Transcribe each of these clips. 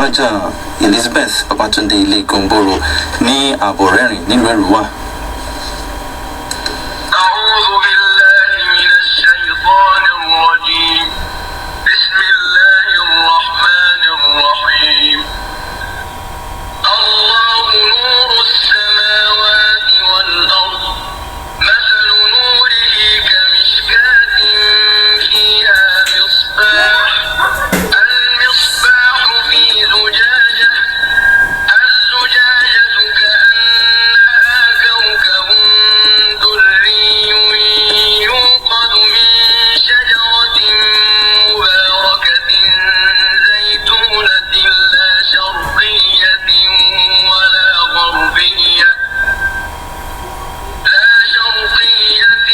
Alhaja Elizabeth Babatunde Ilé Gomboro ní Àbọ̀rẹ́rìn nílùú Èrúwà. أعوذ بالله من الشيطان الرجيم. بسم الله الرحمن الرحيم. الله نور السماوات والأرض، مثل نوره كمشكاة فيها مصباح، المصباح في زجاجة، الزجاجة كأنها كوكب دري يوقد من شجرة مباركة زيتونة لا شرقية ولا غربية لا شرقية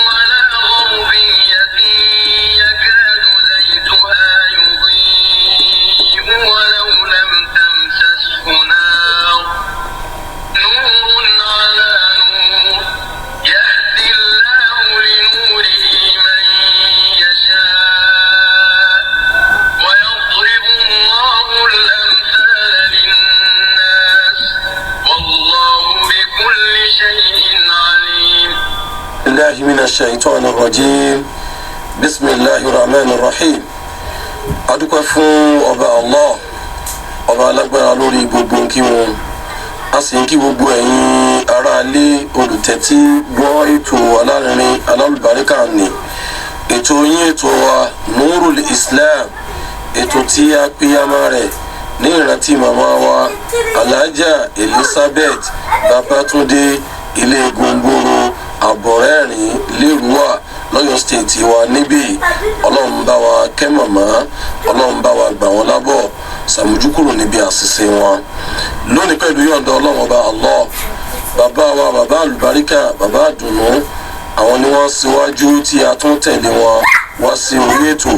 ولا غربية يكاد زيتها يضيء ولو لم تمسسه نار، نور على نور، يهدي الله لنوره من يشاء، ويضرب الله الأمثال للناس، والله بكل شيء عليم. الله من الشيطان الرجيم. بسم الله الرحمن الرحيم. Adúpẹ́ fún ọba Allah, ọba alágbára lórí gbogbo kí wọn a sì ń kí gbogbo ẹ̀yin aráalé olùtẹ́tí gbọ́ ètò alárinrin alálùbáríkà ní ètò yín, ètò wa Nurul Islam, ètò tí a pínyàmá rẹ̀ ní ìrántí màmá wa Alhaja Elizabeth Babatunde Ilé Gomboro, Àbọ̀rẹ́rìn, lérúwà, lọ́yọ̀ State wa níbí. Ọlọ́run bá wa kẹ́ màmá, Ọlọ́run bá wa gbà wọ́n lábọ̀, sàmójúkúrò níbi àṣìṣe wọn. Lónìí, pẹ̀lú yọ̀ǹda Ọlọ́run ọba Allah, bàbá wa, bàbá àlùbáríkà, bàbá àdùnnú, àwọn ni wọ́n síwájú tí a tún tẹ̀lé wọn wá sí orí ètò.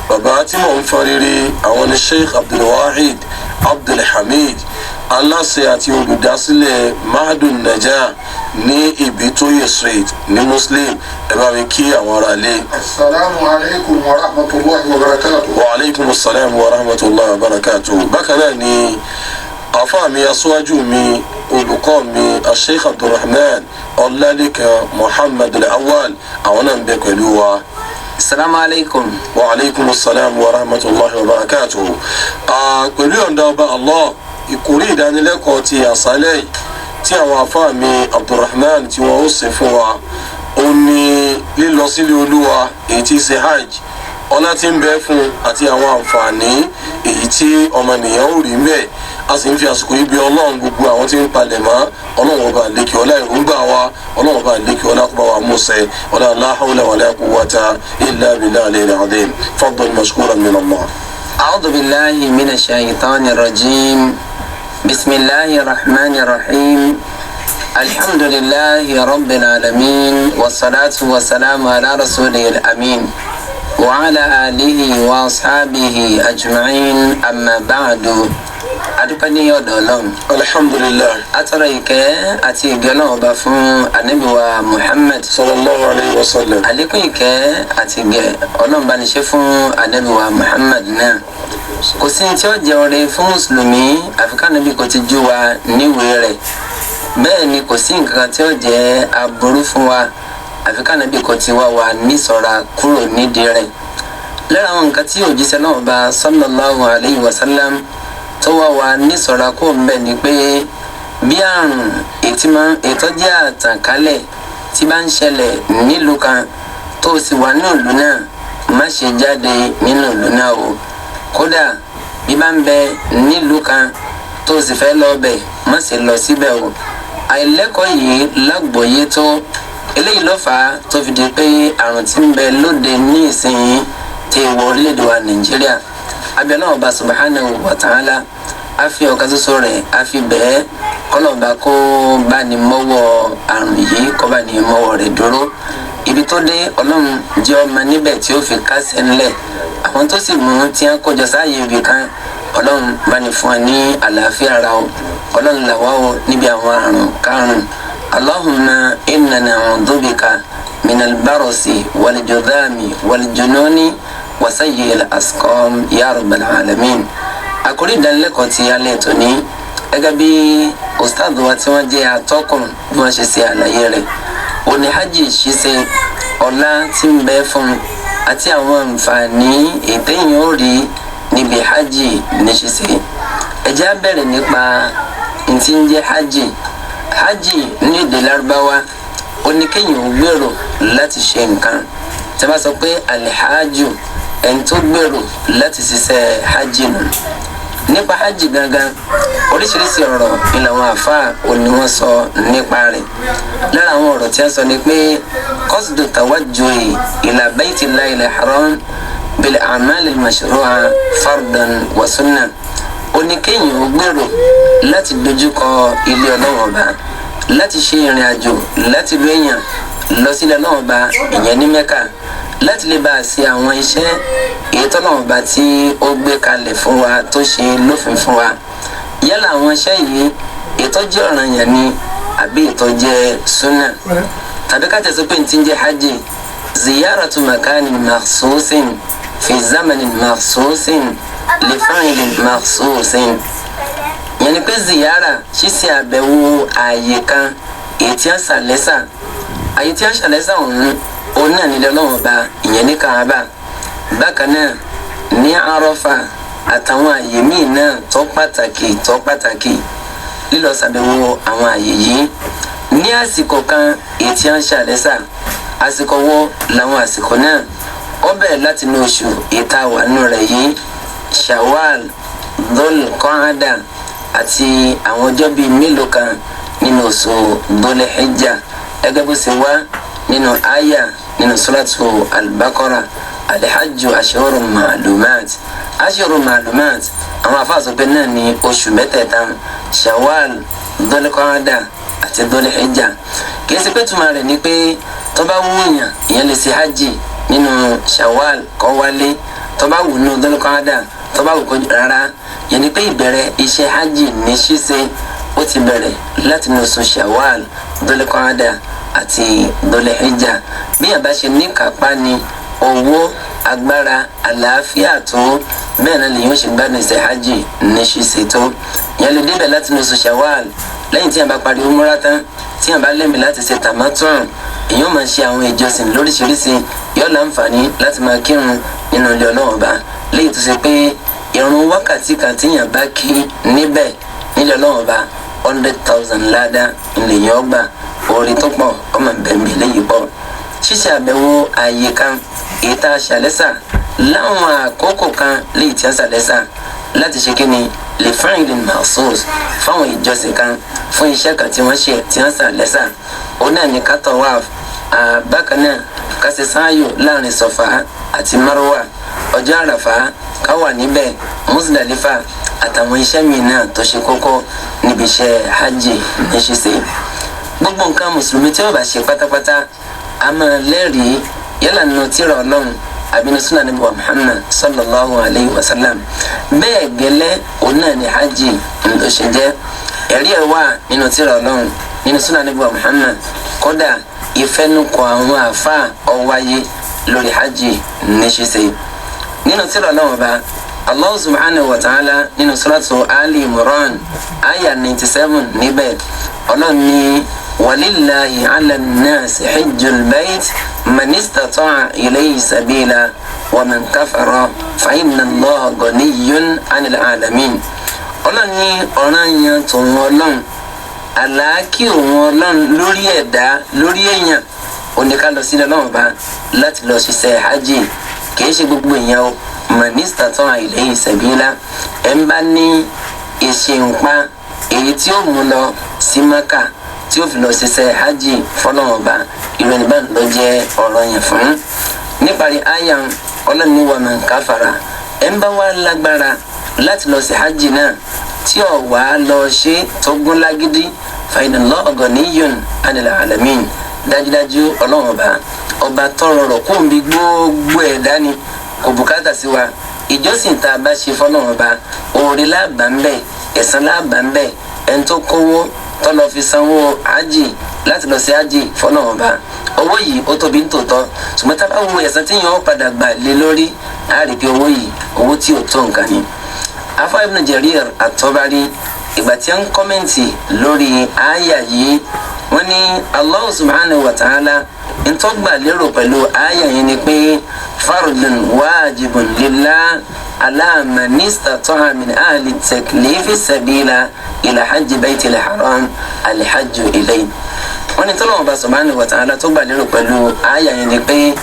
Bàbá tí mò ń fọn rere, àwọn ni Sheikh Abdulwahid Abdulhamid, aláṣẹ àti olùdásílẹ̀ Mahadum Najah ní Ibitoye Street ní Muslim. Ẹ bá mi kí àwọn ará ilé. Asalaamu alaykum wa rahmatulahi wa barakatu. Wa aleykum salaam wa rahmatulahi wa barakatu. Bákan náà ni àfáà mi, aṣáájú mi, olùkọ́ mi, Sheikh Abdulrahman Ọlálẹ́kan Muhammad Al-Awwal, àwọn náà ń bẹ pẹ̀lú wa. Salamu alaykum. Wa aleykum salaam wa rahmatulahi wa barakatu. Pẹ̀lú yọ̀ǹda ọba Allah, ìkórí ìdánilẹ́kọ̀ọ́ ti àṣálẹ̀ yìí tí àwọn àfáà mi Abdulrahman tí wọ́n ó ṣe fún wa, ó ní lílọ sílé Olúwa, èyí tí í ṣe hajj, ọlá tí ń bẹ fún àti àwọn àǹfààní èyí tí ọmọnìyàn ò rí ń bẹ. A sì ń fi àsìkò yìí bí Ọlọ́run gbogbo àwọn tí ń palẹ̀ mọ́. Ọlọ́run ọba àlekè ọlá, ìrúgbà wa, Ọlọ́run ọba àlekè ọlá, kó bá wa mú ṣẹ. Ọlá la hawla wala quwwata illa billahi al-aliyyil azim. Faddal mashkuran min Allah. أعوذ بالله من الشيطان الرجيم. بسم الله الرحمن الرحيم. الحمد لله رب العالمين، والصلاة والسلام على رسوله الأمين وعلى آله وأصحابه أجمعين. أما بعد، adúpẹ́ ní ọ̀dọ̀ Ọlọ́run. Alhamdulilayi. Atọ́rọ ìkẹ́ àti ìgẹ́ Ọlọ́run ọba fún Ànábì wa Muhammad. Sallallahu alayhi wa sallam. Àlékún ìkẹ́ àti ìgẹ́ Ọlọ́run bá ní ṣe fún Ànábì wa Muhammad náà. Kò sí ní tí ó jẹ́ oore fún mùsùlùmí àfi k'Ànábì kò ti jú wa níwèé rẹ̀. Bẹ́ẹ̀ ni kò sí nǹkan tí ó jẹ́ aburú fún wa àfi k'Ànábì kò ti wá wa níṣọ́ra kúrò nídìí rẹ̀. Lára àwọn nǹkan tí òjíṣẹ́ náà bá sallallahu alayhi wa sallam tó wá wa níṣọ́ra kó ń bẹ̀ ni pé bí àrùn ètò jẹ́ àtànkálẹ̀ tí bá ń ṣẹlẹ̀ nílùú kan tó sì wà nínú ìlú náà, má ṣe jáde nínú ìlú náà o. Kódà bí bá ń bẹ nílùú kan tó sì fẹ́ lọ bẹ̀, má ṣe lọ síbẹ̀ o. Àìlẹ́kọ̀ọ́ yìí lágbòye tó eléyìí ló fà á tó fi di pé àrùn tí ń bẹ lóde ní ìsinyìí ti wọ orílẹ̀-èdè wa Nàìjíríà. Abẹ́lẹ́ ọba subhanahu wa ta'ala, a fi ọ̀kan ṣoṣo rẹ̀ a fi bẹ́ẹ̀ kọ́lọ́ba kó bá ní mọ́wọ́ àrùn yìí, kó bá ní mọ́wọ́ rẹ̀ dúró. Ibi tó dé, Ọlọ́run jẹ́ ọmọ níbẹ̀ tí ó fi kásẹ̀ ńlẹ̀. Àwọn tó sì mú tí wọ́n kójọ sáàyè ibì kan, Ọlọ́run bá ní fún wa ní àlàáfíà ara o. Ọlọ́run là wá o níbi àwọn àrùn kárùn. Allahumma inna na'udhu bika minal barasi wal judhami wal jununi wa sayyi'il asqam ya rabbal alamin. Àkórí ìdánilẹ́kọ̀ọ́ ti alẹ́ tòní, gẹ́gẹ́ bí ustaad wa tí wọ́n jẹ́ atọ́kùn bí wọ́n ṣe ṣe àlàyé rẹ̀, òní hajj ṣíṣe, ọlá tí ń bẹ fún àti àwọn àǹfààní ètèyàn ó rí níbi hajj ní ṣíṣe. Ẹ jẹ́ á bẹ̀rẹ̀ nípa ntí ń jẹ́ hajj. Hajj ní èdè Lárúbáwá, ó ní kéèyàn ó gbèrò láti ṣe nǹkan. Tí a bá sọ pé alihaju, ẹni tó gbèrò láti ṣiṣẹ́ hajj nù. Nípa hajj gangan, oríṣiríṣi ọ̀rọ̀ ni làwọn àfáà òní wọ́n sọ nípa rẹ̀. Lára àwọn ọ̀rọ̀ tí a sọ ni pé qasdu tawajjuhi ila baytillahi al-haram bil a'mal al-mashru'a fardan wa sunnah. Ó ní kéèyàn ó gbèrò láti dojúkọ ilé Ọlọ́run Ọba, láti ṣe ìrìn àjò láti lu èèyàn lọ sílẹ̀ Ọlọ́run Ọba, ìyẹn ní Mẹ́kà, láti lè bá a ṣe àwọn iṣẹ́ èyí tọ́lọ́run Ọba tí ó gbé kalẹ̀ fún wa, tó ṣe lófin fún wa. Yálà àwọn iṣẹ́ yìí, ètò jẹ́ ọ̀ranyàn ni àbí ètò jẹ́ súnà. Tàbí ká tẹ̀sí pé ní ti ń jẹ́ hajj, ziyaratu makanin makhsusin fi zamanin makhsusin li fa'ilin makhsusin. Yẹn ni pé ziyara, ṣíṣe àbẹ̀wò ààyè kan èyí tí a ń ṣàlẹ́sà. Ààyè tí a ń ṣàlẹ́sà ọ̀hún, òun náà nílẹ̀ Ọlọ́run Ọba, ìyẹn ní Kaaba. Bákan náà ní Arọ́fà àtàwọn ààyè míì náà tó pàtàkì tó pàtàkì. Lílọ ṣàbẹ̀wò àwọn ààyè yìí ní àsìkò kan èyí tí a ń ṣàlẹ́sà. Àsìkò wo làwọn àsìkò náà? Ó bẹ̀rẹ̀ láti inú oṣù ìta wà nínú rẹ̀ yìí, Shawwal, Dhul Qa'dah àti àwọn ọjọ́ bíi mélòó kan nínú oṣù Dhul Hijjah, gẹ́gẹ́ bó ṣe wá nínú àyà nínú Suratu Al-Baqara, alhajju ashhurun ma'lumat. Ashhurun ma'lumat, àwọn afáàsọpẹ náà ní oṣù mẹ́tẹ̀ẹ̀ta, Shawwal, Dhul Qa'dah àti Dhul Hijjah. Kì í ṣe pé túmọ̀ rẹ̀ ni pé tó bá wúyàn ìyẹn lè ṣe hajj nínú Shawwal kó wálé, tó bá wù nínú Dhul Qa'dah, tó bá wù kó rárá. Yẹn ni pé ìbẹ̀rẹ̀ iṣẹ́ hajj ní ṣíṣe ó ti bẹ̀rẹ̀ láti inú oṣù Shawwal, Dhul Qa'dah àti Dhul Hijjah. Bí yàrá ṣe ní kápá ni owó, agbára, àlàáfíà tó, bẹ́ẹ̀ náà lèyìn ó ṣe gbádùn iṣẹ́ hajj ní ṣíṣe tó. Yẹn lè débẹ̀ láti inú oṣù Shawwal lẹ́yìn tí yàrá bá parí umrah tán, tí yàrá bá lẹ́mìí láti ṣe tamattu, èyàn máa ṣe àwọn ìjọsìn lóríṣiríṣi, yóò láǹfààní láti máa kírun nínú ilé Ọlọ́run Ọba, léyìí tó ṣe pé ìrun wákàtí kan tíyàn bá kí níbẹ̀ nílé Ọlọ́run Ọba, 100,000 ládàá lèyàn ọgbà. Orí tó pọ̀ ọmọ bẹ̀m̀bẹ̀ léyìí pọ̀. Ṣíṣe àbẹ̀wò ààyè kan èyí tá a ṣàlẹ́sà láwọn àkókò kan léyìí tí a ṣàlẹ́sà láti ṣe kíni, lè fáìlì maxos, fáwọn ìjọsìn kan, fún iṣẹ́ kan tí wọ́n ṣe tí wọ́n ṣàlẹ́sà, òun náà ní ká tawaf. Bákan náà ká ṣe sáàyò láàrin Sọ̀fà àti Marwa, ọjọ́ Àràfà ká wà níbẹ̀, Muzdalifa àtàwọn iṣẹ́ míì náà tó ṣe kókó níbi iṣẹ́ hajj ní ṣíṣe. Gbogbo nǹkan mùsùlùmí tí ó bá ṣe pátápátá, a máa lẹ́rìí, yálà nínú tírà Ọlọ́run àbí nínú sunnah Ànábì wa Muhammad sallallahu alayhi wa sallam. Bẹ́ẹ̀ gẹ́lẹ́ òun náà ní hajj ló ṣe jẹ́. Ẹ̀rí ẹ̀ wà nínú tírà Ọlọ́run, nínú sunnah Ànábì wa Muhammad. Kódà ìfẹnukò àwọn àáfàá ó wáyé lórí hajj ní ṣíṣe. Nínú tírà Ọlọ́run Ọba Allah subhanahu wa ta'ala, nínú suratu Ali Imran aya 97, níbẹ̀ Ọlọ́run ní walillahi ala nnasi hijjul bayt man istata'a ilayhi sabila wa man kafara fa inna Allaha ganiyyun 'anil alamin. Ọlọ́run ní ọ̀ranyàn tòun Ọlọ́run, àlàákì òun Ọlọ́run lórí ẹ̀dá, lórí èèyàn, òní ká lọ sílẹ̀ Ọlọ́run Ọba láti lọ ṣiṣẹ́ hajj. Kìí ṣe gbogbo èèyàn o, man istata'a ilayhi sabila, ẹ̀ ń bá ní ìṣèǹpa èyí tí ó mú lọ sí Maka tí ó fi lọ ṣiṣẹ́ hajj fọlọ́run Ọba, ìròyìn bá ń lọ jẹ́ ọ̀rọ̀ yẹn fún. Níparí àyà, Ọlọ́run ní wa man kafara, ẹ̀ ń bá wá lágbára láti lọ sí hajj náà tí ò wá lọ ṣe tó gún lágídí, fa inna Allaha ganiyyun 'anil alamin. Dájúdájú Ọlọ́run Ọba, ọba tọrọ rọ̀ kó ń bi gbogbo ẹ̀dá ni, kò bùkátà sí wa. Ìjọsìn tá a bá ṣe fọlọ́run Ọba, oore láàbà ń bẹ̀, ẹ̀san láàbà ń bẹ̀. Ẹni tó kówó tó lọ fi sanwó hajj láti lọ sí hajj fọlọ́run Ọba, owó yìí ó tóbi ń tòótọ́, ṣùgbọ́n tá a bá wo ẹ̀san tí yẹn ó padà gbà lé lórí, á rí pé owó yìí, owó tí ò tó nǹkan ni. Afa Ibn Jarir at-Tabari ìgbà tí ń kọ́mẹ́ǹtì lórí àyà yìí, wọ́n ní Allah subhanahu wa ta'ala ntọ́gbà lérò pẹ̀lú àyà yìí ni pé fardun wajibun lillah ala man istata'a min ahli taklifi sabila ila hajji baytil haram alhajju ilayhi. Wọ́n ní tọ́lọ́wọ́n bá subhanahu wa ta'ala tó gbà lérò pẹ̀lú àyà yìí ni pé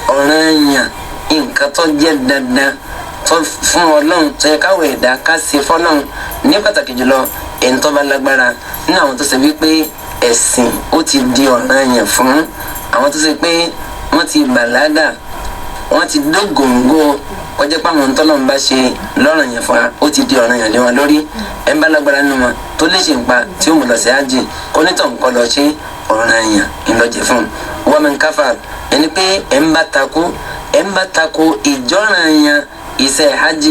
ọ̀ranyàn nǹkan tó jẹ́ dandan tó fún Ọlọ́run tó yẹ káwé ẹ̀dá ká ṣe fọ́lọ́run ní pàtàkì jùlọ ẹni tó bá lágbára nínú àwọn tó ṣe wípé ẹ̀sìn ó ti di ọ̀ranyàn fún àwọn tó ṣe pé wọ́n ti bàlágà, wọ́n ti dógóńgó kọjá pé àwọn tọ́lọ́run bá ṣe lọ́ranyàn fún wa ó ti di ọ̀ranyàn lé wọn lórí. Ẹ̀ ń bá lágbára nínú wọn tó lè ṣe nǹpa tí ó mú lọ sí ájì kó nítọ̀ nǹkan lọ ṣe ọ̀ranyàn ńlọjẹ fún un. Wọ́n mi káfà ẹni pé ẹ̀ ń bá takú, ẹ̀ ń bá takú ìjọ́ranyàn iṣẹ́ hajj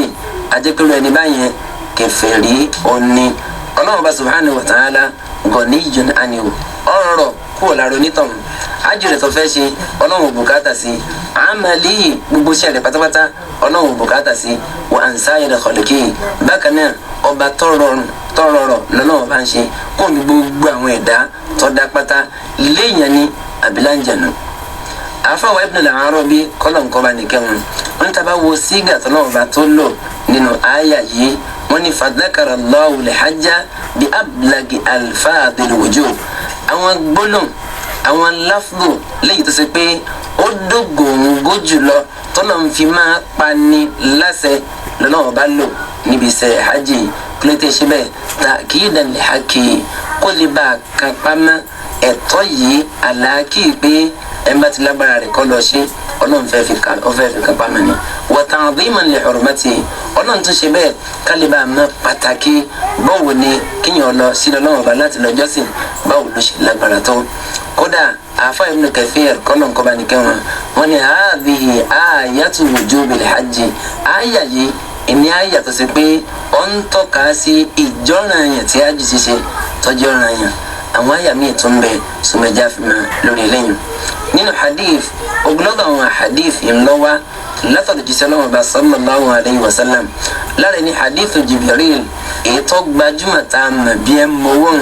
ajẹ́pẹ̀lú ẹni báyẹn kèfèrí òní. Ọlọ́run bá subhanahu wa ta'ala ganiyyun anhu ọ̀rọ̀ kúrò lára onítọ̀hún. Hajj rẹ̀ tó fẹ́ ṣe Ọlọ́run ò bùkátà sí, amalihi gbogbo iṣẹ́ rẹ̀ pátápátá Ọlọ́run ò bùkátà sí, wa an sa'iri khalqihi. Bákan náà ọba tọrọrùn tọrọrọ lọ́lọ́run bá ń ṣe kó ní gbogbo àwọn ẹ̀dá tó dá pátá léèyàn ní àbíláǹjẹ̀nu. Àfàwọ̀ Ibn al-Arabi kọ́lọ̀ nǹkan nìkẹ́ wọn wọn taba wo sígà tọ́lọ́wọ́n bá tó lò nínú àyà yìí, wọ́n ní fadhakara Allahu al-hajja bi ablagi alfadil wujub. Àwọn gbólóhùn àwọn láfúrò léyìí tó ṣe pé ó dógóńgó jùlọ tọ́lọ̀ ń fi máa pani láṣẹ lọ́lọ́wọ́n bá lò níbi iṣẹ́ hajj. Kílódé ṣe bẹ́ẹ̀? Ta'kidan li haqqi, kó lè bá a kan pamọ́ ẹ̀tọ́ yìí àlàákì pé ẹ̀ ń bá ti lágbára rẹ̀ kọ́ lọ ṣe Ọlọ́run fẹ́ fi kan pamọ́ ni. Wa ta'dhiman li hurmati, Ọlọ́run tún ṣe bẹ́ẹ̀ kálíbà mọ́ pàtàkì báwo ni kíyàn lọ sílẹ̀ Ọlọ́run ọba láti lọ jọ́sìn, báwo ló ṣe lágbára tó. Kódà àáfà Ibn Kathir kọ́lọ̀ nǹkan bá ní kẹ́wọn wọn ni hadhihi ayatu wujubil hajj, àyà yìí ìní àyà tó ṣe pé ó ń tọ́ka sí ìjọ́ranyàn tí hajj ṣiṣe tọ́jú ọ̀ranyàn. Àwọn àyà míì tún bẹ sọmọdé àfihàn lórí eléyìí. Nínú hadith ogunlọ́gọ̀ àwọn hadith ńlọ́wà látọ̀dọ̀ jíṣẹ́ lọ́wọ́ bá sallallahu alayhi wa sallam. Lára ní hadith Jibril èyí tó gbajúmọ̀ tá a mọ̀ bí ẹ mọ̀wọ́n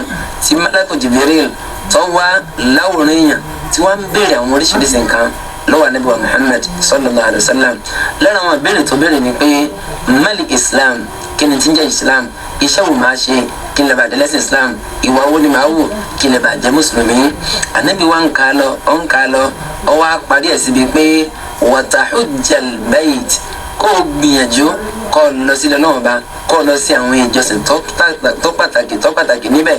tí malako Jibril tó wá láwòrán èèyàn tí wọ́n ń béèrè àwọn oríṣiríṣi nǹkan lọ́wọ́ Ànábì wa Muhammad sallallahu alayhi wa sallam. Lára àwọn ìbéèrè tó béèrè ni pé mali Islam, kí ni tí ń jẹ́ Islam, iṣẹ́ wo máa ṣe kí n lè bàjẹ́ lẹ́sìn Islam, ìwà wo ni màá wò kí n lè bàjẹ́ mùsùlùmí. Ànábì wa ń ka lọ ó ń ka lọ ó wá parí ẹ̀ síbi pé watahujjal bayt, kó o gbìyànjú kó o lọ sílẹ̀ náà bá kó o lọ sí àwọn ìjọsìn tó pàtàkì tó pàtàkì níbẹ̀.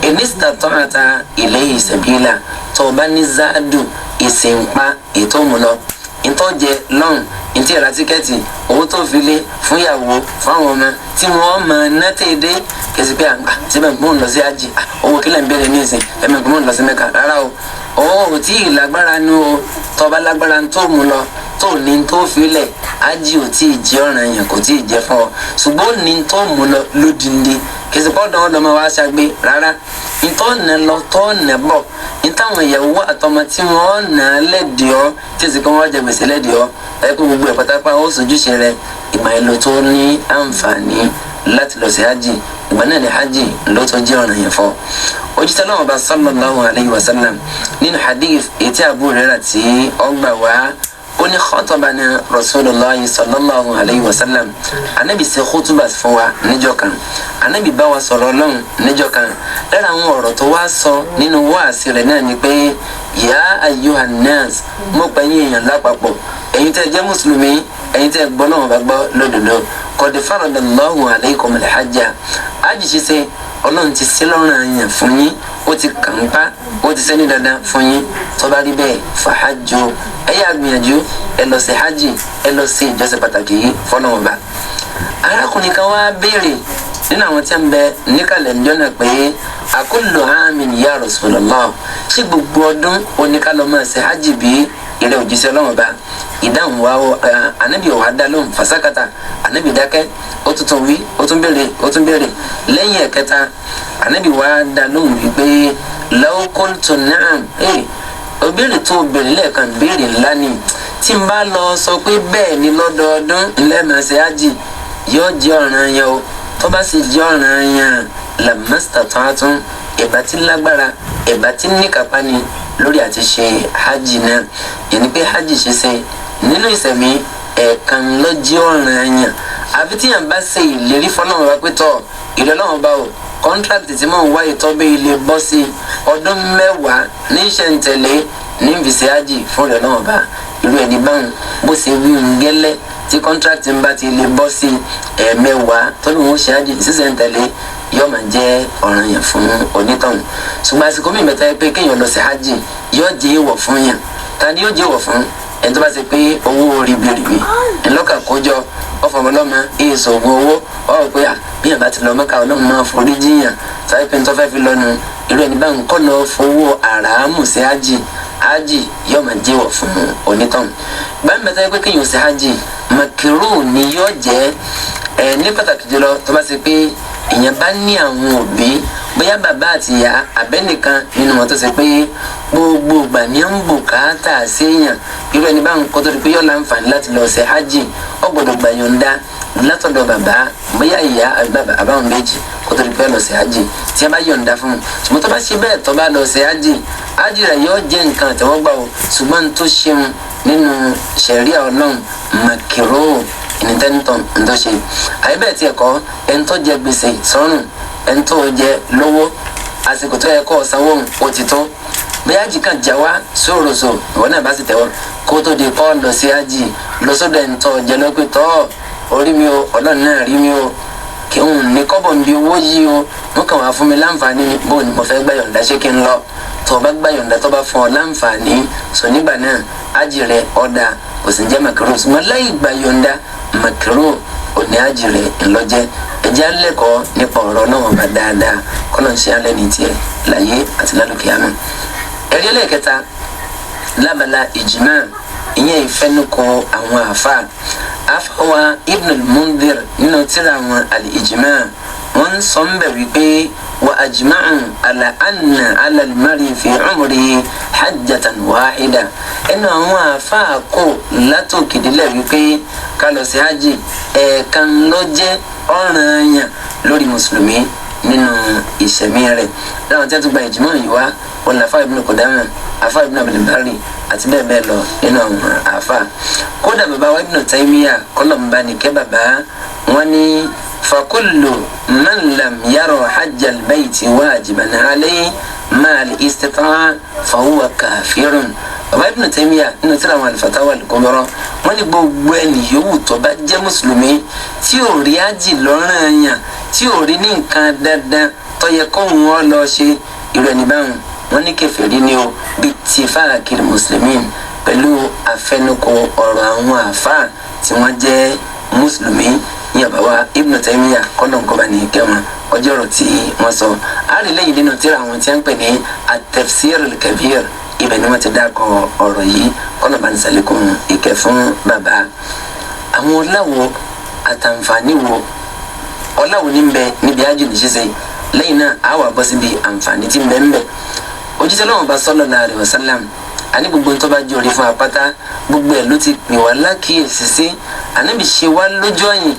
Inistata'ta ilayhi sabila, tó o bá ní záàdù ìsìnpa ètò òmù lọ ntọ́jẹ lọ́hùn ntí ẹ̀rá tíkẹ́ẹ̀tì owó tó fi lé fún ìyàwó fáwọn ọmọ tí wọ́n máa ná tèdè kẹsì pé àgbà síbẹ̀ mò ń lọ sí àjì owó kílẹ̀ ń bẹ̀rẹ̀ ní ìsìn ẹ̀mẹ̀ mò ń lọ sí Mẹ́kà rárá o. Owó ò tí ì lágbára nu o, tọba lágbára tó mú lọ tó ní tó fi lẹ̀ ájì ò tí ì jẹ́ ọ̀ràn yẹn kò tí ì jẹ́ fún ọ, ṣùgbọ́n ní tó mú lọ lódìndí kẹsì pé ọ̀dọ́ ọ̀dọ́ máa wá ṣàgbé rárá ntọ́ nà lọ tọ́ nà bọ̀ ntàwọn ìyàwó àtọmọ tí wọ́n nà lẹ́dìí ọ́ tí èsì kan wọ́n jẹ gbèsè lẹ́dìí ọ́ ẹ kó gbogbo ẹ̀ pátápátá ó sojúṣe rẹ. Ìgbà yẹn ló tó ní àǹfààní láti lọ sí hajj, ìgbà náà ní hajj ló tó jẹ́ ọ̀ràn yẹn fọ́. Òjíṣẹ́ náà bá sallallahu alayhi wa sallam nínú hadith ètí Abu Hurairah tí ó gbà wá ó ní khatabana Rasulullah sallallahu alayhi wa sallam, anabi ṣe khutuba fún wa níjọ́ kan, anabi bá wa sọ̀rọ̀ Ọlọ́run níjọ́ kan. Lára àwọn ọ̀rọ̀ tó wá sọ nínú wáàsí rẹ̀ náà ni pé ya ayyuhan nas, mo pè yín èèyàn lápapọ̀, ẹ̀yin tẹ́ jẹ́ mùsùlùmí, ẹ̀yin tẹ́ gbọ́ náà bá gbọ́ lódodo, qad faradallahu alaykumul hajja, hajj ṣíṣe Ọlọ́run ti ṣe lọ́ranyàn fún yín, ó ti kàn ń pa, ó ti ṣe ní dandan fún yín. Tó bá rí bẹ́ẹ̀ fahajju, ẹ yá gbìyànjú ẹ lọ sí hajj, ẹ lọ sí ìjọsìn pàtàkì yìí fọlọ́run bá. Arákùnrin kan wá béèrè nínú àwọn tí ń bẹ níkàlẹ̀ ńjọ́ náà pé akullu amin ya Rasulullah, ṣé gbogbo ọdún oníkàlọ́ máa ṣe hajj bí ìrẹ́ òjíṣẹ́ Ọlọ́run bá? Ìdáhùn wa anabi wa dá lóhùn fasakata, anabi dákẹ́, ó tuntun wí, ó tún béèrè, ó tún béèrè. Lẹ́yìn ẹ̀kẹta anabi wa dá lóhùn wípé law qultu na'am, òbéèrè tó béèrè lẹ́ẹ̀kan béèrè ńlá ni, tí n bá lọ sọ pé bẹ́ẹ̀ ni lọ́dọọdún ńlẹ́mọ̀ ṣe hajj, yóò jẹ́ ọ̀ranyàn o. Tó bá sì jẹ́ ọ̀ranyàn, lamastata'tum, ìbá tí lágbára, ìbá tí níkàpá ni lórí àti ṣe hajj náà. Yẹn ni pé hajj ṣiṣẹ́ nínú ìsẹ̀mí ẹ̀ẹ̀kan ló jẹ́ ọ̀ranyàn, àfi tí yàn bá ṣe ìlérí fọlọ́run wa pé tọ́ ìrẹ́ Ọlọ́run bá o, kọ́ńtrákìtì tí mò ń wá ìtọ́ bí ilé bọ́ sí ọdún 10 ní ìṣẹ̀ǹtẹ̀lé ní ìfìsẹ́ hajj fún ìrẹ́ Ọlọ́run bá. Irú ẹni báwọn bó ṣe wí ń gẹ́lẹ́ tí kọ́ńtrákìtì ń bá ti lè bọ́ sí 10 tó lóun ó ṣe hajj sísẹ̀ǹtẹ̀lé, yóò máa jẹ́ ọ̀ranyàn fún onítọ̀hún. Ṣùgbọ́n àsìkò mi mẹ́ta pé kéèyàn lọ sí hajj yóò jẹ́ èèwọ̀ fún yàn. Ta ni yóò jẹ́ èèwọ̀ fún? Ẹni tó bá ṣe pé owó ribiribi ńlọ́kà kójọ ọ̀fọ̀mọlọ́mọ èso ògùn owó ọ̀rọ̀ pé bí yàn bá ti lọ Mẹ́kà Ọlọ́run máa forí jiyàn sáré pé nítorí fẹ́ẹ́ fi lọ́nu, irú ẹni bá ń kọ́ lọ fowó àràámù sí hajj, hajj yóò máa jẹ́ èèwọ̀ fún onítọ̀hún. Gbàmí mẹ́ta pé kéèyàn sí hajj makiru ni yóò jẹ́ ẹ ní pàtàkì jùlọ tó bá ṣe pé èèyàn bá ní àwọn òbí, bóyá bàbá àti ìyá abẹ́nìkan nínú wọn tó ṣe pé gbogbo ìgbà ní ń bùkátà séèyàn, irú ẹni bá ń kọ́ tó di pé yóò láǹfààní láti lọ ṣe hajj, ó gbọ́dọ̀ gbà yọ̀ǹda látọ̀dọ̀ bàbá, bóyá ìyá àbí bàbá àbáwọn méjì, kó tó di pé lọ ṣe hajj. Tí a bá yọ̀ǹda fún un, ṣùgbọ́n tó bá ṣe bẹ́ẹ̀ tó bá lọ ṣe hajj, hajj rẹ̀ yóò jẹ́ nǹkan àtẹ́wọ́gbà o, ṣùgbọ́n tó ṣeun nínú ṣẹ̀ríà Ọlọ́run màkìrò ìnìtẹ́nitọ́n ń tó ṣe. Àyè bẹ́ẹ̀ tiẹ̀ kọ́, ẹni tó jẹ gbèsè sọ́rùn, ẹni tó jẹ lówó, àsìkò tó yẹ kó sanwó ó ti tó, bóyá hajj kan jà wá sóòròsò, ìwọ náà bá sì tẹ́wọ́ kó tó di kọ́ lọ sí hajj, lọ sọ́dọ̀ ẹni tó jẹ lọ́pẹ́ tọ́ orí mi o, Ọlọ́run náà rí mi o, kí n ní kọ́bọ̀ ń bi owó yìí o, wọ́n kàn wá fún mi láǹfààní, bó ni mo fẹ́ gbà yọ̀ǹda, ṣé kí n lọ? Tó o bá gbà yọ̀ǹda, tó bá fún ọ láǹfààní sọ nígbà náà, hajj rẹ ọ̀dà, kò sì ń jẹ́ màkìrò. Ṣùgbọ́n láì gbà yọ̀ǹda, màkìrò òní hajj rẹ ńlọjẹ́. Ẹjẹ́ alẹ́kọ̀ọ́ nípa ọ̀rọ̀ náà wọ́n bá dáadáa kọ́nà ń ṣe alẹ́ ní tiẹ̀ láyé àti lálùkìyámà. Ẹ̀rí ẹlẹ́ẹ̀kẹta lábala ìjìmá, ìyẹn ìfẹnukò àwọn àfa àfàwà Ibn al-Mundhir nínú tírà àwọn al-ìjìmá, wọ́n ń sọ ń bẹ̀ wípé wa ajma'u ala anna ala al-mari fi umrihi hajjatan wahida. Ẹnu àwọn àfa kò látòkèdélẹ̀ wípé ká lọ sí hajj ẹ̀ẹ̀kan ló jẹ́ ọ̀ranyàn lórí mùsùlùmí nínú ìṣẹ̀mí rẹ̀. Láwọn tí wọ́n tún gba ìjìmọ̀ yìí wá wọn ní afa Ibn Qudama, afa Ibn Abdul Barri àti bẹ́ẹ̀ bẹ́ẹ̀ lọ nínú àwọn afa. Kódà bàbá wa Ibn Taymiyyah kọlọ̀mbá nìkẹ́ bàbá wọn ní fakullu man lam yara hajjal bayti wajiban alayhi ma'al istita'a fahuwa kafirun. Bàbá Ibn Taymiyyah nínú tírà àwọn al-Fatawa al-Kubra wọn ní gbogbo ẹni yòówù tó bá jẹ́ mùsùlùmí tí ò rí ájì lọ́ranyàn, tí ò rí ní nǹkan dandan tó yẹ kóhun ọ lọ ṣe, irú ẹni báwọn wọn ní kèfèrí ni o, bí tifáàkiri mùsùlùmí, pẹ̀lú àfẹnukò ọ̀rọ̀ àwọn àáfàá tí wọ́n jẹ́ mùsùlùmí ní bàbá wa Ibn Taymiyyah kọ́lọ̀ nǹkan bá ní kẹwọn ọjọ́ ọ̀rọ̀ tí wọ́n sọ. Àárín lẹ́yìn nínú tírà àwọn tí wọ́n ń pè ní at-Tafsir al-Kabir, ibẹ̀ ni wọ́n ti dákọ̀ ọ̀rọ̀ yìí, kọ́lọ̀ bá ní sàlékún ìkẹ́ fún bàbá. Àwọn ọ̀làwọ̀ àtàǹfààní wo, ọ̀làwọ̀ ní bẹ níbi ájò ní ṣíṣe? Lẹ́yìn náà a wà bọ́ síbi àǹfààní tí ń bẹ ń bẹ. Òjíṣẹ́ Ọlọ́run bá sallallahu alaihi wasallam àní gbogbo ń tó bá jóore fún apáta, gbogbo ẹ̀ ló ti pè wá lákìyèsí sí. Ànábì ṣe wá lójú ọ̀yìn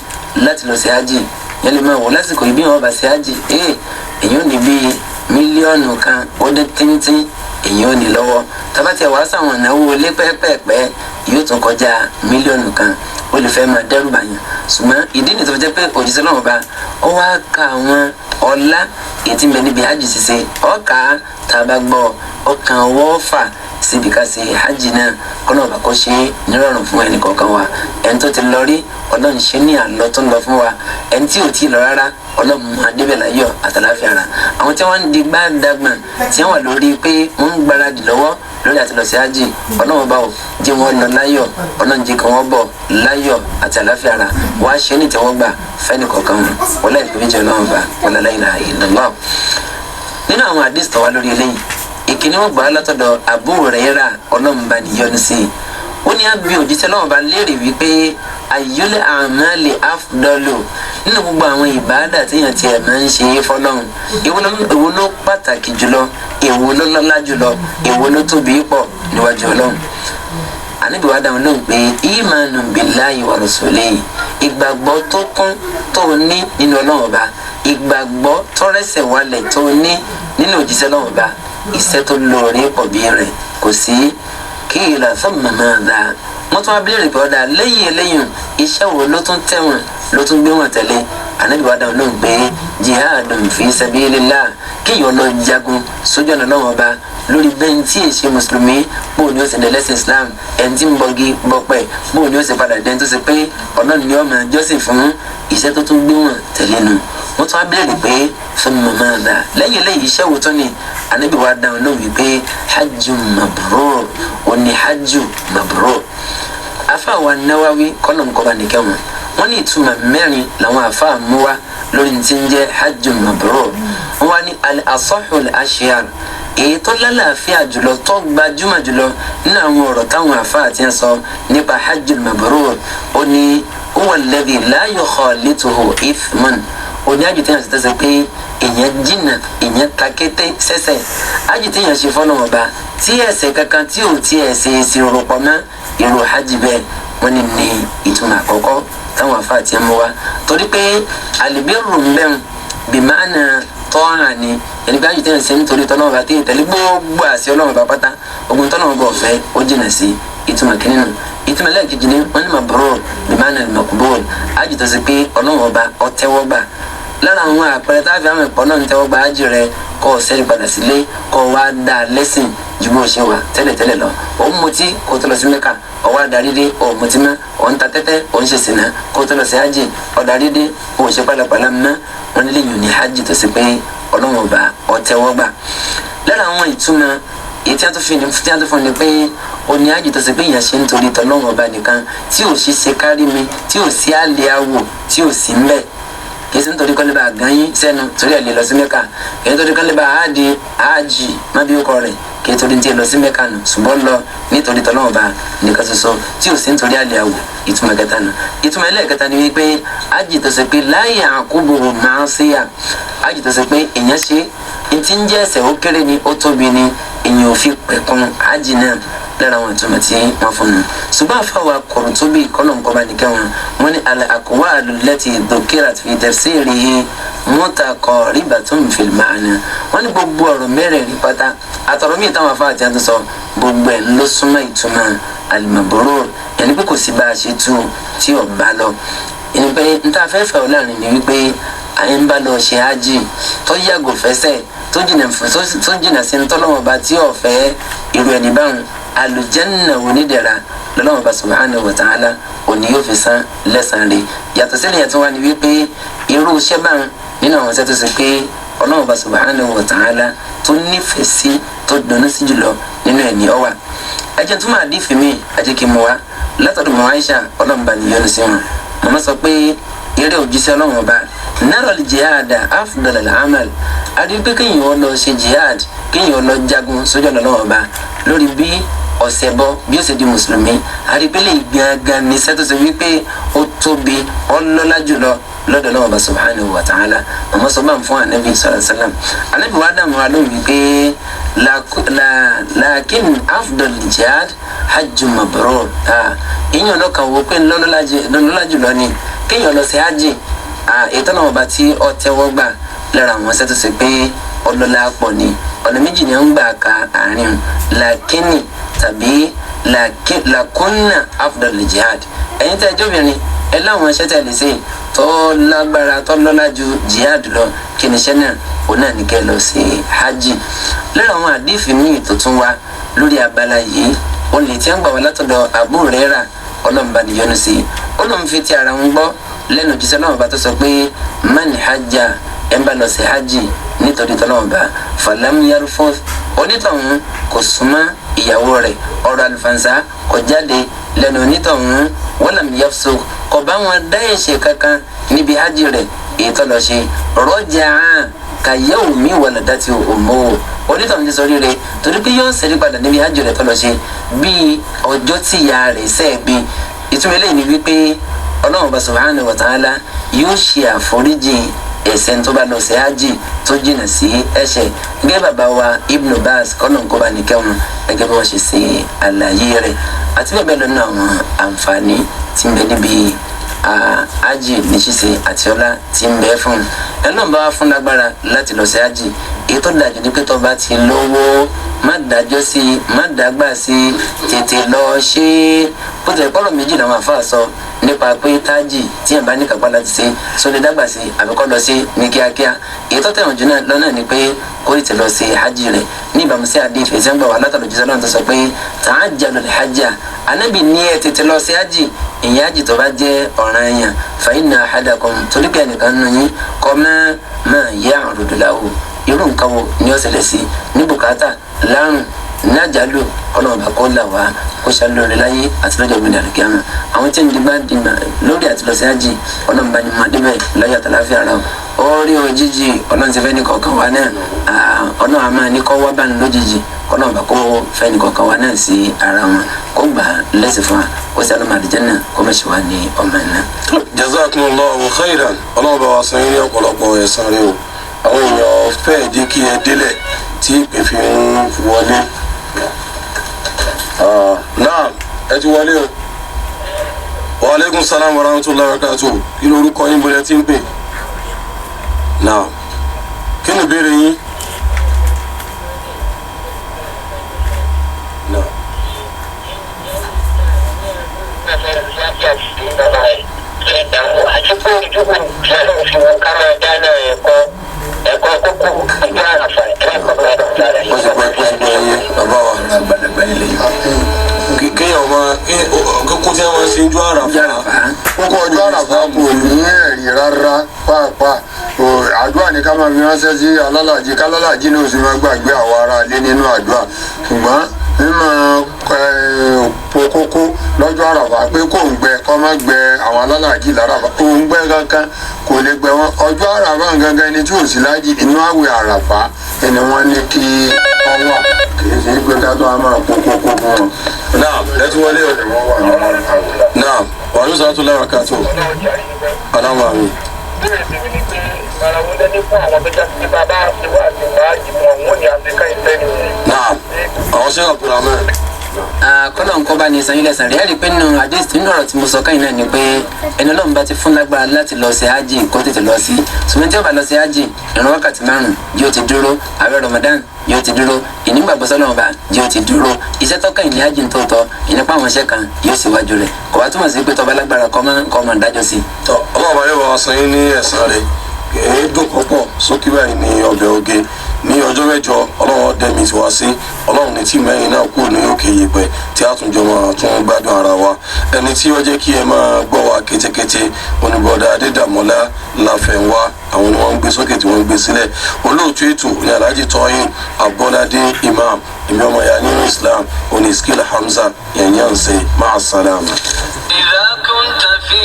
láti lọ sí ájì. Yẹn lè máa wò lásìkò ibi wọn bá sí ájì, èyí ò ní bíi 1.1 mílíọ̀nù ó dé tíntín, èyí ò ní lọ́wọ́. Tabati ẹ̀ wá sáwọn ìnáwó ilé pẹ́ẹ́pẹ́ẹ́pẹ́, yóò tún kọjá 1 mílíọ̀nù 1, ó lè fẹ́ máa dẹ́rù bàyàn. Ṣùgbọ́n ìdí nìyí tó fi jẹ́ pé òjíṣẹ́ Ọlọ́run bá ó wá ka àwọn ọlá èyí tí ń bẹ níbi hajj ṣíṣe, ọkà tá a bá gbọ́ ọkàn wọ́ fà síbi ká ṣe hajj náà, kọ́nà ọba kó ṣe nírọ̀rùn fún ẹnì kọ̀ọ̀kan wa. Ẹni tó ti lọ rí, Ọlọ́run ṣe ní àlọ́ tó ń lọ fún wa. Ẹni tí ò tí ì lọ rárá, Ọlọ́run mú adébẹ̀ láyọ̀ àtàláfíà ara. Àwọn tí wọ́n ń di gbàdàgbọ̀n tí wọ́n wà lórí pé wọ́n ń gbáradì lọ́wọ́ lórí àti lọ sí hajj, Ọlọ́run bá ò jẹ́ wọn lọ láyọ̀, Ọlọ́run jẹ́ kí wọ́n bọ̀ láyọ̀ àti àláfíà ara, wàá ṣe ní ìtẹ́wọ́gbà fẹ́ni kọ̀ọ̀kan wọn, wọlé ìpè méjì Ọlọ́run bá wọlé la ilaha illallah. Nínú àwọn àdìs tó wà lórí eléyìí, ìkíní wọn gbà á látọ̀dọ̀ Abu Hurairah, Ọlọ́run bá níyọ́nú sí i, ó ní àbí òjíṣẹ́ Ọlọ́run bá léèrè wípé ayyul a'mali afdalu, nínú gbogbo àwọn ìbáàdà téèyàn tiẹ̀ máa ń ṣe é fọlọ́run, èwo ló pàtàkì jùlọ, èwo ló lọ́lá jùlọ, èwo ló tóbi pọ̀ níwájú Ọlọ́run? Ànábì wa dáhùn lóhùn pé imanu billahi wa rasulihi. Ìgbàgbọ́ tó kún tó ní nínú Ọlọ́run Ọba, ìgbàgbọ́ tó rẹsẹ̀ wálẹ̀ tó ní nínú òjíṣẹ́ Ọlọ́run Ọba, iṣẹ́ tó lóore pọ̀ bí rẹ̀ kò sí. Kí ìlà fún màmá dà wọ́n tún wá bílẹ̀ pé ọ̀dà lẹ́yìn eléyìn iṣẹ́ wo ló tún tẹ̀wọ̀n ló tún gbé wọn tẹ̀lé? Ànábì wa dáhùn lóhùn pé jihadun fi sabilillah, kéèyàn lọ jagun sójú ọ̀nà Ọlọ́run Ọba lórí bẹ́ẹ̀ tí èsì mùsùlùmí, bóun ni ó sì dẹ̀lẹ́sìn Islam, ẹni tí ń bọgi bọpẹ́, bóun ni ó sì padà dẹ́n tó ṣe pé Ọlọ́run ni ó máa jọ́sìn fún. Iṣẹ́ tó tún gbé wọn tẹ̀lé nu. Wọ́n tún wá bílẹ̀ pé fún màmá dà lẹ́yìn eléyìí iṣẹ́ wo tún ni? Ànábì wa dáhùn lóhùn wípé hajju mabrur, òní hajju mabrur. Afa wa Nawawi kọ́nà nkọ́ba nìkẹ́ wọn, wọ́n ní ìtumọ̀ mẹ́rin làwọn afa mú wá lórí ti ń jẹ́ hajju mabrur. Wọ́n wá ní al-asahul ashyar, èyí tó lálàáfíà jùlọ tó gbajúmọ̀ jùlọ nínú àwọn ọ̀rọ̀ táwọn afa ti ń sọ nípa hajju mabrur, ó ní huwa alladhi la yukhalituhu ithmun, ó ní hajj téèyàn ṣe tẹ́sẹ̀ pé èèyàn jìnnà, èèyàn takété sẹ́sẹ̀, hajj téèyàn ṣe fọ́nà ọba tí ẹ̀ṣẹ̀ kankan tí ò tí ẹ̀ṣẹ̀ èsì rò pọ̀ mọ́ irú hajj bẹ́ẹ̀. Wọ́n ní ní ìtumọ̀ àkọ́kọ́ táwọn afa ti ń mú wa, torí pé albirru ń bẹ́ẹ̀ bí ma'na tọ́hàn ni, ẹni bá jùtẹ́ ṣe nítorí tọ́lọ́wọ́n bá téye tẹ̀lé gbogbo àṣẹ Ọlọ́run bá pátá, ogun tọ́lọ́wọ́n bá ọ̀fẹ́ ó jìnà sí. Ìtumọ̀ kìíní nù. Ìtumọ̀ lẹ́ẹ̀kejì ni wọ́n ní mabrur bí ma'na al-maqbul, ájì tó ṣe pé Ọlọ́run ọba ọtẹ́wọ́gbà. Lára àwọn àpẹẹrẹ tá a fi àwọn ìpọ́ náà ń tẹ́wọ́gbà ájì rẹ, kọ́ ọ sẹ́ni padà sílé kọ́ ọ wá dá a lẹ́sìn ju bó ṣe wà tẹ́lẹ̀tẹ́lẹ̀ lọ. Òun mutí kó tó lọ sí Mẹ́kà, ọwọ́ adarí dé òun mutí mọ́, òun ta tẹ́tẹ́, òun ṣe sìnà kó tó lọ sí hajj, ọ̀darí dé òun ṣe pálapàla mọ́. Wọn nílé yìí ní hajj tó ṣe pé Ọlọ́run ọba ọtẹ́wọ́gbà. Lára àwọn ìtumọ̀ èyí tí a tó fún ni pé òní hajj tó ṣe pé èèyàn ṣe ń torí tọ́lọ́run ọba nìkan, tí ò sì ṣe kárí mi, tí ò sí àlè awò, tí ò sí ń bẹ̀, kì í ṣe nítorí kọ́lé bá gan yín sẹ́nu torí ẹ̀ lè lọ sí Mẹ́kà, kì í torí kọ́lé bá áàdì áàjì má bí ó kọ rẹ̀, kì í torí ní ti lọ sí Mẹ́kà nù, ṣùgbọ́n lọ nítorí tọ́lọ́wọ́n bá nìkan ṣoṣo tí ò sí nítorí àlè àwò. Ìtumọ̀ kẹta nù. Ìtumọ̀ ẹlẹ́ẹ̀kẹta ni wípé ájì tó ṣe pé láyé àkóbò máa ń ṣíyà, ájì tó ṣe pé èèyàn ṣe ntí ń jẹ́ ẹ̀ṣẹ̀ ó kéré ni ó tóbi ni, èèyàn ò fi pẹ̀kun ájì náà. Lára àwọn ìtumọ̀ tí wọ́n fún un. Ṣùgbọ́n àfàwà Qurtubi kọ́lọ̀nkọ́ba nìkẹ́ wọn, wọ́n ní al-aqwalu allati dhukirat fi tafsirihi mutaqaribatun fil ma'na, wọ́n ní gbogbo ọ̀rọ̀ mẹ́rẹ̀ẹ̀rin pátá àtọ̀rọ̀ míì táwọn afáà ti àtúnṣọ gbogbo ẹ̀ ló súnmọ́ ìtumọ̀ al-mabrur, yẹn ni pé kò sí bá a ṣe tú tí ò bá lọ. Ẹni pé n ta fẹ́ fẹ́ ọ láàrin ni wípé àyè ń bá lọ ṣe hájì tó yàgò fẹsẹ̀ tó jìnnà sí ntọ́lọ́wọ́n bá tí ò fẹ́ irú ẹni báwọn, alùjẹ́nà onídẹ̀ra lọ́lọ́wọ́n bá subhanahu wa ta'ala òní yóò fi san lẹ́sàn-án rẹ̀. Yàtọ̀ sílẹ̀ yẹn tó wá ní wípé irú iṣẹ́ báwọn nínú àwọn iṣẹ́ tó ṣe pé Ọlọ́run bá subhanahu wa ta'ala tó nífẹ̀ẹ́ sí tó dunnú sí jùlọ nínú ẹ̀ ní ọ wà. Ẹ jẹ́ tó máa dífì mí, ẹ jẹ́ kí n mú wa látọ̀dọ̀ mọ́ Aisha, Ọlọ́run bá níyọnu sí wọn. Màmá sọ pé eré òjíṣẹ́ Ọlọ́run ọba narol jihad afdal al-amal, àdúgbò kéèyàn ó lọ ṣe jihad, kéèyàn ó lọ jagun sójú ọ̀nà Ọlọ́run ọba lórí bí ọ̀sẹ̀ bọ́ bí ó ṣe di mùsùlùmí, àdìpẹ́lẹ̀ gangan ní sẹ́tọ̀ ṣe wípé ó tóbi ọlọ́lá jùlọ lọ́dọ̀ Ọlọ́run ọba subhanahu wa ta'ala. Màmá sọ bá ń fún anabi sallallahu alaihi wasallam, anabi wa dààmú alóhùn wípé lakin afdal jihad hajj mabrur, ìyẹn ọlọ́kan wo pé ńlọ́lá jùlọ ni kéèyàn lọ sí hajj ètò náà ọba tí ó tẹ́wọ́ gbà lára àwọn sẹ́tọ̀ ṣe pé ọlọ́lá pọ̀ ni. Ọ̀nà méjì ni ó ń gbà ka àárín làkínì tàbí làkúnnà afdal jihad. Ẹ̀yin tẹ́ ẹ jóbìnrin ẹ láwọn iṣẹ́ tẹ́ lè ṣe tó lágbára tó lọ́lá ju jihad lọ, kí ni iṣẹ́ náà? Òun náà ní kẹ́ lọ sí hajj. Lára àwọn àdífì míì tó tún wá lórí abala yìí, òun lè tí ń gbà wá látọ̀dọ̀ Abu Hurairah, Ọlọ́run bá níyọ́nú sí i, ó lóun fi ti ara ń gbọ́ lẹ́nu òjíṣẹ́ náà bá tó sọ pé man hajja, ẹ̀ ń bá lọ sí hajj nítorí tọ́lọ́wọ́n bá, falam yarfuth, onítọ̀hún kò súnmọ́ ìyàwó rẹ̀, ọ̀rọ̀ àlùfànṣá kò jáde lẹ́nu onítọ̀hún, walam yafsuq, kò bá wọn dá ẹ̀ṣẹ̀ kankan níbi hajj rẹ̀ èyí tó lọ ṣe, raja'a ka yawmi waladati ummuhu, onítọ̀hún ti sọ rírẹ torí pé yóò ṣẹ́rí padà níbi hajj rẹ̀ tó lọ ṣe bíi ọjọ́ tí ìyá rẹ̀ ṣẹ̀ bí. Ìtumọ̀ eléyìí ni wípé Ọlọ́run bá subhanahu wa ta'ala yóò ṣe àforíjì ẹ̀ṣẹ̀ tó bá lọ sí hajj tó jìnnà sí ẹ̀ṣẹ̀, gẹ́gẹ́ bàbá wa Ibn Baz kọ́nà kó bá nìkẹ́ wọn gẹ́gẹ́ bí wọ́n ṣe ṣe àlàyé rẹ̀ àti bẹ́ẹ̀ bẹ́ẹ̀ lọ́nà àwọn àǹfààní tí ń bẹ níbi Ájì ní ṣíṣe àti ọlá tí ń bẹ fún un. Ẹni náà bá wá fún lágbára láti lọ sí ájì, èyí tó dájú ni pé tó bá ti lówó, má dájọ́ sí i, má dágbà sí i, tètè lọ ṣe é. Bó tilẹ̀ kọ́rọ̀ méjì làwọn àfáà sọ nípa pé tájì tí ẹ̀ bá ní kápá láti ṣe, sọ lè dágbà sí i àbí kó lọ sí ní kíákíá. Èyí tó tẹ̀wọ̀n jù náà lọ́nà ni pé kó tètè lọ sí hajj rẹ̀ ní ìbámu sí hadith èyí tí wọ́n gbà wá látọ̀dọ̀ jíṣẹ́ náà tó sọ pé ta'ajjalul hajja, anábì ní ẹ tètè lọ sí hajj, ìyẹn hajj tó bá jẹ́ ọ̀ranyàn, fa inna ahadakum, torí pé ẹnìkan nínú yín kọ́ máa ya'rudu lahu, irú nǹkan wo ni ó ṣẹlẹ̀ sí ní bùkátà lárùn nájàlú, ọlọ́run bá kó là wá, kó ṣàlóore láyé àti lọ́jọ́ ìgbìndà kíámà. Àwọn tí ń digbá dìgbà lórí àti lọ sí ájì, ọlọ́run bá ní máa débẹ̀ láyé àtàláfíà ara o. Orí òjijì ọlọ́run ti fẹ́ ní kọ̀ọ̀kan wa náà, ọlọ́run a máa ní kọ́ wá bá ní lójijì, ọlọ́run bá kó fẹ́ ní kọ̀ọ̀kan wa náà sí ara wọn, kó gbà á lẹ́sìn fún wa, kó sí alọ́mọ àlùjánnà, kó má ṣe wá ní ọmọ náà. Jazakumullahu khairan. Ọlọ́run bá wa san yín ní ọ̀pọ̀lọpọ̀ ẹ̀san rẹ o. Àwọn èèyàn fẹ́ẹ̀ jẹ́ kí ẹ délẹ̀ tí ìpè fi ń wọlé. Naam, ẹ ti wọlé o. Wa aleykum salaam wa rahmatulahi wa barakatuh. Kí lorúkọ yín, bóyá tí ń pè? Naam, kí ni ìbéèrè yín? Naam. Wọ́n ti gbọ́, wọ́n ti gbọ́ ẹyẹ bàbá wa. Kéèyàn máa kókó tí wọ́n ṣe ń jó àràfà. Kókó ọjọ́ àràfà kò ní ẹ̀rí rárá pàápàá. Àdúrà ní ká máa fi ránṣẹ́ sí alálàájì, kálálàájì náà sì máa gbàgbé àwọn ará ilé nínú àdúrà, ṣùgbọ́n mímọ kókó lọ́jọ́ àràfà pé kò ń gbẹ kọ́ má gbẹ àwọn alálàájì láràfà, kò ń gbẹ kankan, kò lè gbẹ wọn ọjọ́ àràfà gangan. Ẹni tí ò sí lájì, inú àwẹ̀ àràfà ẹni wọ́n ní kí ọ wà, kì í ṣe pé ká tó a máa kó kókó fún wọn. Naam, ẹ ti wọlé o. Naam, wa aleykum salaam wa barakatuh. Aláwọ̀ àmì. Ìbéèrè tèmi ni pé ara wọn lẹ́ni fún àwọn tó jáde nípa bá a ṣe wá àti ìbáàjì fún àwọn òní àfikà ìfẹ́ nìyẹn. Naam, àwọn ṣe Abdulrahman. Kọ́lọ̀ ń kọ́ bá ní sanyí lẹ́sàn-án rí. Ẹ́ rí i pé nínú àdéhùn, nínú ọ̀rọ̀ tí mo sọ káyìn náà ni pé ẹni ọlọ́run bá ti fún lágbára láti lọ sí hajj, kó tètè lọ sí. Ṣùgbọ́n tí ó bá lọ sí hajj, ìrun wákàtí 5 yóò ti dúró, àwẹ̀ Ramadan yóò ti dúró, ìnígbàgbọ́ sọ́lọ́run bá yóò ti dúró, iṣẹ́ tọ́ka ìní hajj tó tọ́ ìnípa àwọn iṣẹ́ kan yóò sì wájú rẹ̀. Kò wá túmọ̀ sí pé tọ́ba lágbára kọ́ máa kọ́ máa dájọ́ sí. Tọ́, ọlọ́run bá yóò wá san yín ní ẹ̀san rẹ̀. Èyí dùn púpọ̀ sókè báyìí ní ọbẹ̀ oge ní ọjọ́ mẹ́jọ. Ọlọ́run ọdẹ mi ti wá sí, ọlọ́run ní tí mẹ́rin náà kúrò ní òkè yìpẹ̀ tí a tún jọ máa tún gbádùn ara wa. Ẹni tí ó jẹ́ kí ẹ máa gbọ́ wa kétékété, oníbọ̀dà Adédàmọ́lá Láfẹ̀wá, àwọn ni wọ́n ń gbé sókè tí wọ́n ń gbé sílẹ̀. Olóòtú ètò ní Alhaji Tọ́yìn Abọ́ládé Imam, ìmí ọmọ ya nínú Islam oní Iskil Hamza yẹn yẹn ń ṣe máa sàlámà. إذا كنت في